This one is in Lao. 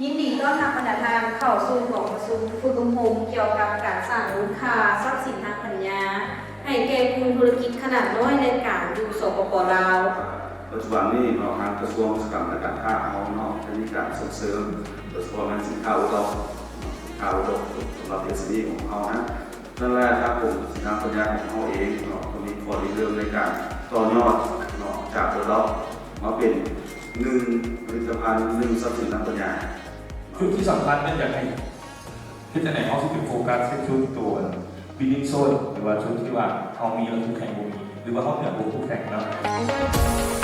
ຍິນດີຕ້ອນຮັບບັນດາທ່ານເຂົ້າສູ່ກອງປະຊຸມຝຶກອົບຮົມກ່ຽວກັບການສ້າງມູນຄ່າຊັບສິນທາງປັນຍາ ໃຫ້ແກ່ກຸ່ມທຸລະກິດຂະໜາດນ້ອຍ ແລະ ກາງ ຢູ່ ສປປ ລາວ. ປັດຈຸບັນນີ້ເນາະ ທາງກະຊວງອຸດສາຫະກຳ ແລະ ການຄ້າຂອງເຮົາເນາະ ໄດ້ມີການສົ່ງເສີມ ໂດຍສະເພາະແມ່ນສິນຄ້າໂອດອບ ສິນຄ້າໂອດອບສຳລັບເອສເອັມອີຂອງເຮົານະ. ນັ້ນແຫຼະ ທາງກົມຊັບສິນທາງປັນຍາຂອງເຮົາເອງເນາະ ກໍມີຂໍ້ລິເລີ່ມໃນການຕໍ່ຍອດເນາະ ຈາກໂອດອບມາເປັນໜຶ່ງຜະລິດຕະພັນ ໜຶ່ງຊັບສິນທາງປັນຍາ. ຈຸດທີ່ສຳຄັນແມ່ນຢາກໃຫ້ ເຮັດຈັ່ງໃດເຮົາຊິໄປໂຟກັສໃສ່ຈຸດຕົວ weak link zone ຫຼືວ່າຈຸດທີ່ວ່າເຮົາມີແລ້ວຄູ່ແຂ່ງບໍ່ມີ ຫຼືວ່າເຮົາເໜືອກວ່າຄູ່ແຂ່ງເນາະ.